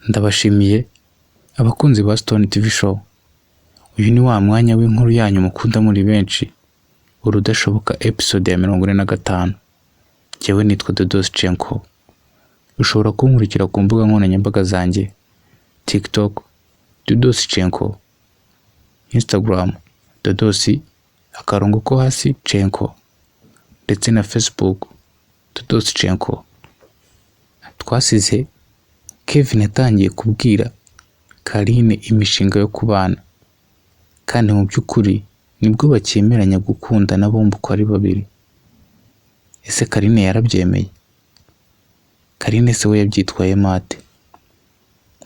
Ndabashimiye abakunzi ba Stone TV Show. Uyu ni wa mwanya w'inkuru yanyu mukunda muri benshi, Urudashoboka episode ya 45. Njyewe nitwa Dodos Chenko. Ushobora kunkurikira ku mbuga nkoranyambaga zanjye: TikTok Dodos Chenko, Instagram Dodos_Chenko, ndetse na Facebook Dodos Chenko. Twasize Kevin yatangiye kubwira Carine imishinga yo kubana, kandi mu by'ukuri nibwo bakemeranya gukundana bombi uko ari babiri. Ese Carine yarabyemeye? Carine se we yabyitwayemo ate?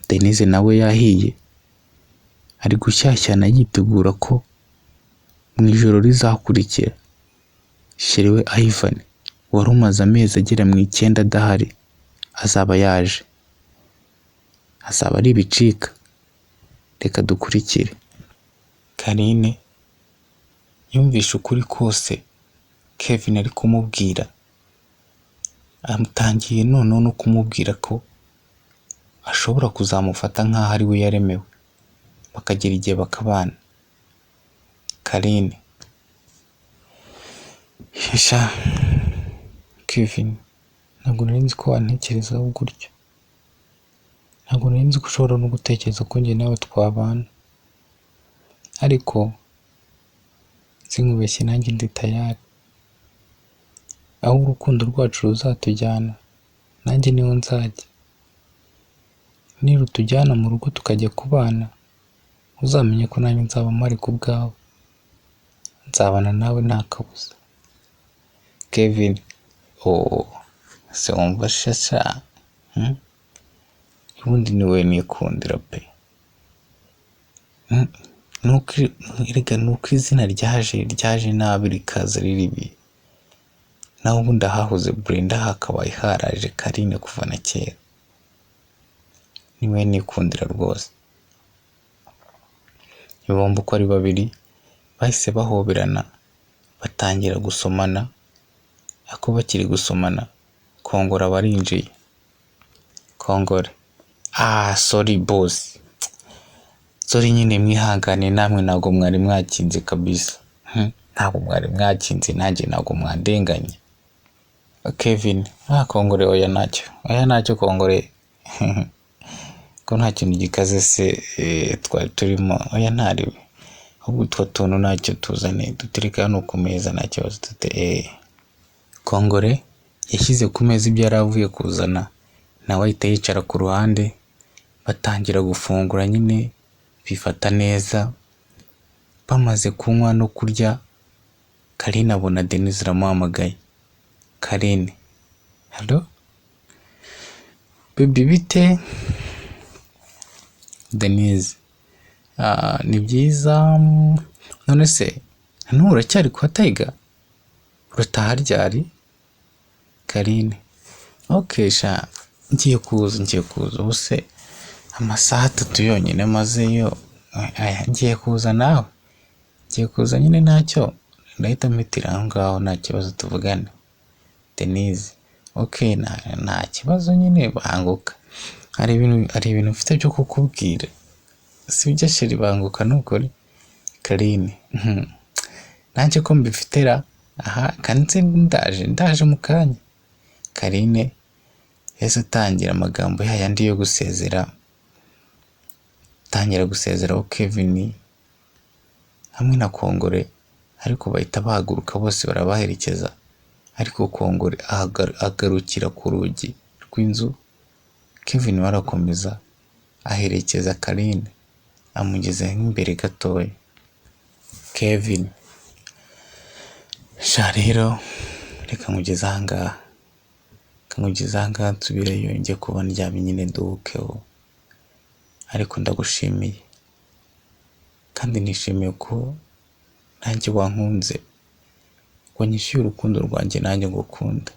Denise nawe yahiye, ari gushyashyana yitegura ko mu ijoro rizakurikira chéri we Ivan wari umaze amezi agera mu 9 adahari azaba yaje. Azaba ari ibicika. Reka dukurikire. Carine yumvishe ukuri kose Kevin ari kumubwira, atangiye noneho no kumubwira ko ashobora kuzamufata nk'aho ari we yaremewe, bakagera igihe bakabana. Carine: Sha Kevin, ntabwo nari nzi ko wantekerezaho gutyo. Ntabwo nari nzi ko ushobora no gutekereza ko njye nawe twabana. Ariko sinkubeshye, nanjye ndi tayari. Aho urukundo rwacu ruzatujyana nanjye niho nzajya. Nirutujyana mu rugo tukajya kubana, uzamenye ko nanjye nzaba mpari ku bwawe. Nzabana nawe nta kabuza. Kevin: Oh, se wumva sha, ubundi ni wowe nikundira pe. Nuko erega nuko izina ryaje nabi, rikaza riribi. Naho ubundi ahahoze Brenda hakabaye haraje Carine kuva na kera. Niwe nikundira rwose. Bombi uko ari babiri bahise bahoberana, batangira gusomana, ariko bakiri gusomana Kongore aba arinjiye. Kongore: Ah, sorry boss, sorry nyine, mwihangane namwe, ntabwo mwari mwakinze kabisa. Ntabwo mwari mwakinze, nanjye ntabwo mwandenganya. Kevin: Ah, Kongore, oya ntacyo, oya ntacyo Kongore, ko nta kintu gikaze se twari turimo? Oya ntariwe, ahubwo utwo tuntu ntacyo, tuzane dutereke hano ku meza, nta kibazo dute. Kongore yashyize ku meza ibyo yari avuye kuzana, nawe ahita yicara ku ruhande, batangira gufungura nyine, bifata neza. Bamaze kunywa no kurya, Carine abona Denise aramuhamagaye. Carine: Hello baby, bite? Denise: Ah, ni byiza. None se n'ubu uracyari kwa Tiger? Urataha ryari? Carine: Ok sha, ngiye kuza, ngiye kuza. Ubu se amasaha 3 yonyine mazeyo? Aya, ngiye kuza nawe, ngiye kuza nyine, ntacyo, ndahita mpitira aho ngaho, nta kibazo, tuvugane. Denise: Ok, nta kibazo nyine, banguka, hari ibintu mfite byo kukubwira. Sibyo chéri? Banguka nukuri. Carine: Nanjye ko mbifite ra? Aha kandi ndaje, ndaje mu kanya. Carine yahise atangira amagambo yayandi yo gusezera, atangira gusezeraho Kevin hamwe na Kongore, ariko bahita bahaguruka bose barabaherekeza, ariko Kongore agarukira ku rugi rw'inzu. Kevin we arakomeza aherekeza Carine, amugeza nk'imbere gatoya. Kevin: Sha rero reka nkugeze ahangaha, reka nkugeze ahangaha, nsubireyo njye kuba ndyamye nyine nduhukeho, ariko ndagushimiye kandi nishimiye ko nanjye wankunze, wanyishyuye urukundo rwanjye nanjye ngukunda.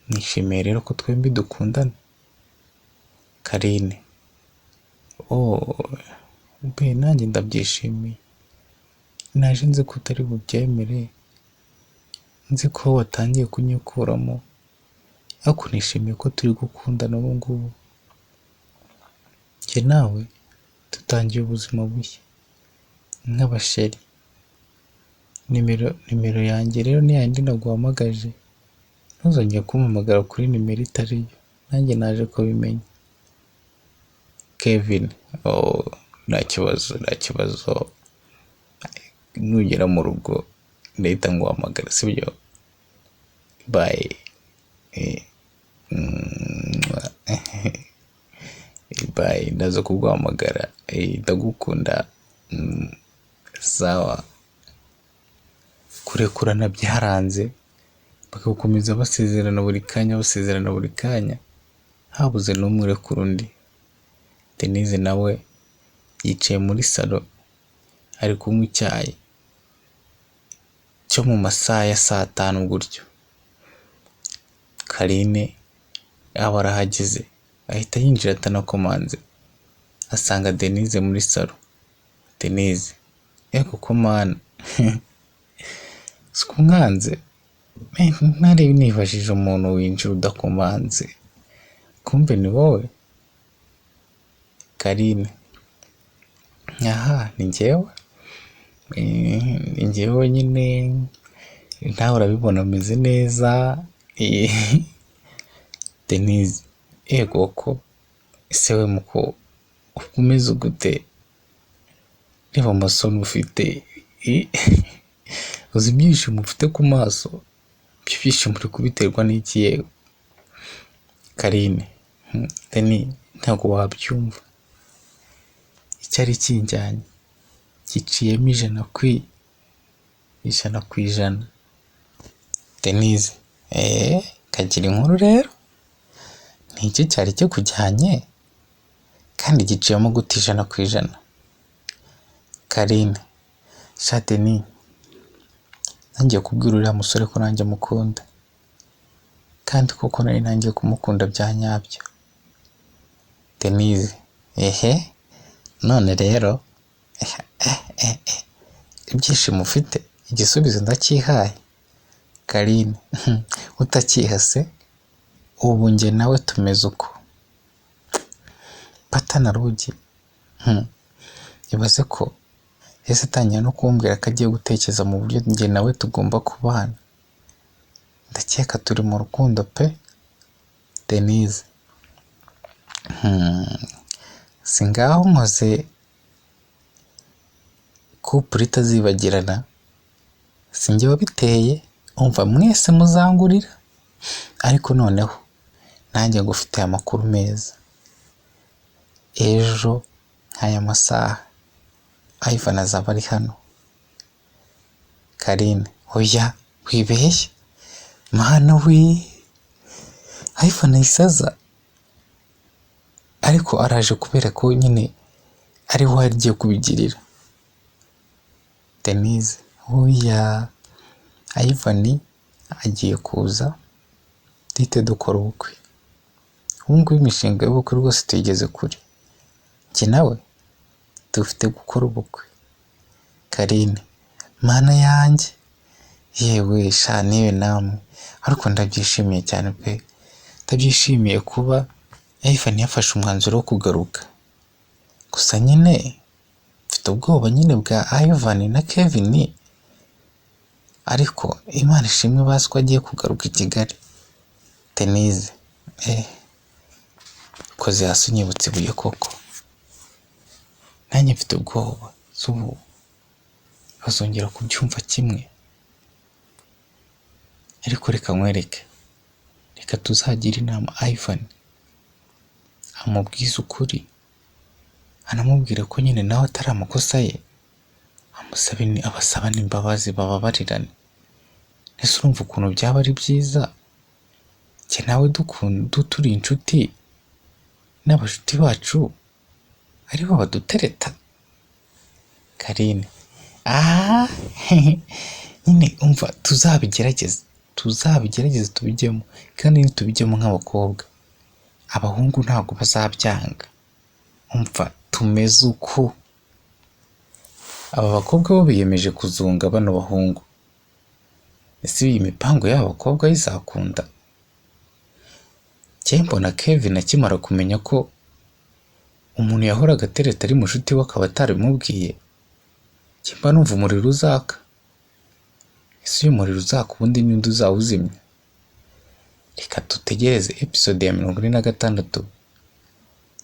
Nishimiye rero ko twembi dukundana. Carine: Oh be, nanjye ndabyishimiye. Naje nzi ko utari bubyemere, nzi ko watangiye kunyikuramo, ariko nishimiye ko turi gukundana ubu ngubu. Njye nawe dutangiye ubuzima bushya nk'abasheri. Nimero yanjye rero ni yayindi naguhamagaje, ntuzongere kumpamagara kuri nimero itari yo, nanjye naje kubimenya. Kevin, oh, nta kibazo, nta kibazo, nugera mu rugo ndahita nguhamagara, sibyo? Bye. Bye, ndaza kuguhamagara, ndagukunda, sawa. Kurekurana byaranze, bagakomeza basezerana buri kanya, basezerana buri kanya, habuze n'umwe urekura undi. Denise nawe yicaye muri salo ari kunywa icyayi cyo mu masaha ya saa tanu gutyo. Karine aba arahageze, ahita yinjira atanakomanze, asanga Denise muri salo. Denise, ego ko mana, si umwanze? Nari nibajije umuntu winjira udakomanze, kumbe ni wowe? Karine, aha ni njyewe, ni njyewe nyine, nawe urabibona ameze neza. Denise, ego ko ese we muko umeze gute? Reba amasoni ufite, uzi ibyishimo ufite ku maso, ibyo byishimo uri kubiterwa n'iki yewe? Karine, Deni ntabwo wabyumva, icyari kinjyanye giciyemo 100%. Denise, kagira inkuru rero, ni iki cyari kikujyanye kandi giciyemo gute 100%? Karine, sha Deni, ntangiye kubwira uriya musore ko nanjye mukunda, kandi koko nari ntangiye kumukunda bya nyabyo. Denise, ehe, none rero ibyishimo ufite igisubizo ndacyihaye. Karine, utacyihase, ubu njye nawe tumeze uko pata na rugi. Ibaze ko yahise atangira no kumbwira ko agiye gutekereza mu buryo njye nawe tugomba kubana. Ndakeka turi mu rukundo pe. Denise, si ngaho nkoze couple itazibagirana, si njye wabiteye, umva mwese muzangurira, ariko noneho nanjye ngufitiye amakuru meza. Ejo nk'aya masaha Ivan azaba ari hano. Karine, oya wibeshye, mana we, Ivan ahise aza, ariko araje kubera ko nyine ari we agiye kubigirira. Denise, oya, Ivan agiye kuza duhite dukora ubukwe. Ubu ngubu imishinga y'ubukwe rwose tuyigeze kure, njye nawe dufite gukora ubukwe. Karine, mana yanjye, yewe sha niwe namwe, ariko ndabyishimiye cyane pe, ndabyishimiye kuba Ivan yafashe umwanzuro wo kugaruka. Gusa nyine mfite ubwoba nyine bwa Ivan na Kevin, ariko Imana ishimwe bazi ko agiye kugaruka i Kigali. Denise, koze hasi unyibutse ibuye koko, nanjye mfite ubwoba z'ubu bazongera kubyumva kimwe. Ariko reka nkwereke, reka tuzagire inama Ivan, amubwize ukuri, anamubwire ko nyine nawe atari amakosa ye, abasaba n'imbabazi bababarirane. Ese urumva ukuntu byaba ari byiza njye nawe turi inshuti n'abashuti bacu aribo badutereta? Karine, aha nyine umva tuzabigerageze, tuzabigerageze tubijyemo, kandi nitubijyemo nk'abakobwa, abahungu ntabwo bazabyanga. Umva tumeze uku. Aba bakobwa bo biyemeje kuzunga bano bahungu. Ese iyi mipango y'aba bakobwa izakunda? Njye mbona Kevin akimara kumenya ko Umuntu yahoraga atereta ari mushuti we akaba atarabimubwiye, njye mba numva umuriro uzaka. Ese uyu muriro uzaka ubundi ninde uzawuzimya? Reka dutegereze episode ya 46.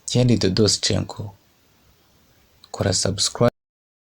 Njye ndi Dodos Cenko, kora subscribe.